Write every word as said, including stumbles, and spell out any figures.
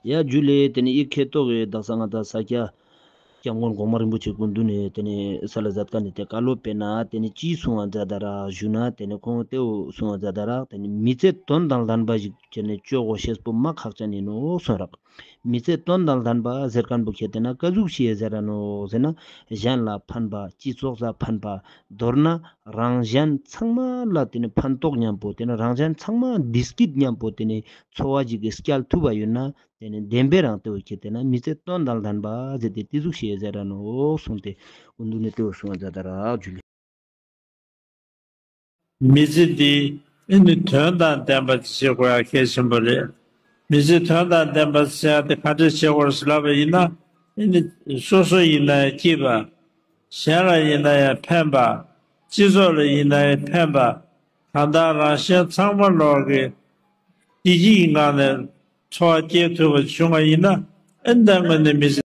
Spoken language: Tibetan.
ཡ་ཇུ་ལེ། དེ་ནས་ཨི་ཁེ་ཏོག་གི་དག་ས་ང་དང་ས་སྐྱ་སྐྱབས་མགོན་གོང་མ་རིན་པོ་ཆེ་སྐུ་མདུན་ནས་དེ་ནས་ས་ལ་མཛད་ཀ་ནས་དེ་བཀའ་སློབ་སྤེལ་ན་དེ་ནས་ཅི་གསུང་བ་མཛད་ད་ར་ཞུ་ན། དེ་ནས་ཁོང་དེའུ་གསུང་བ་མཛད་ད་ར། དེ་ནས་མི་ཚེ་དོན་དང་ལྡན་པ་ཞིག་བྱས་ནས་སྤྱོད་དགོས་ཤེས་པོ་མ་ཁག་ཅན་ཡིན་ནོ་གསུང་རག་མི་ཚེ་དོན་དང་ལྡན་པ་ཟེར་མཁན་པོ་ཁྱེད་དེ་ན་ཀ་ཟུག་ཤེས་ཟེར་ར་ནོ་ཟེར་ན། གཞན་ལ་ཕན་པ། སྤྱི་ཚོགས་ལ་ཕན་པ། མདོར་ན་རང་གཞན་ཚང་མ་ལ་དེ་ནི་ཕན་ཐོགས་མཉམ་པོ། དེ་ནི་རང་གཞན་ཚང་མ་བདེ་སྐྱིད་མཉམ་པོ་དེ་ནི་འཚོ་བ་ཞིག་གི་སྐྱལ་ཐུབ་པ་ཡོད་ན། དེ་ནི་བདེན་པའི་རང་དེ་བོ་ཁྱེད་དེ་ན་མི་ཚེ་དོན་དང་ལྡན་པ་ཟེར་ཏེ་དེ་ཟུག་ཤེས་ཟེར་ར་ནོ་གསུངས་ཏེ། འུ་འདུག་ནི་དེ་བོ་གསུང་བ་ཛ་ད་རག་ཇུ་ལེ། མི་ཚེ་འདི་ཨེ་ནི་དོན་དང་ལྡན་པ་ཅིག་བྱེད་དགོས་ཡ་གལ་ཆེན་པོ་རེད། མི་ཚེ་དོན་དང་ལྡན་པ་ཟེར་ཡ་དེ་ག་འདྲ་བྱེད་དགོས་ཟེར་ལབ་པ་ཡིན་ན། ཨེ་ནི་སོ་སོ་ཡིན་ན་ཡང་སྐྱིད་པ། གཞན་ལ་ཡིན་ན་ཡང་ཕན་པ། སྤྱི་ཚོགས་ལ་ཡིན་ན་ཡང་ཕན་པ། ད་ལྟ་རང་གཞན་ཚང་མ་ལོག་གི་བདེ་སྐྱིད་ཀྱི་ངང་ནས་འཚོ་བ་སྐྱེལ་ཐུབ་པ་བྱུང་བ་ཡིན་ན། ཨེ་ནི་ད་དངོས་གནས་མི་ཚེ།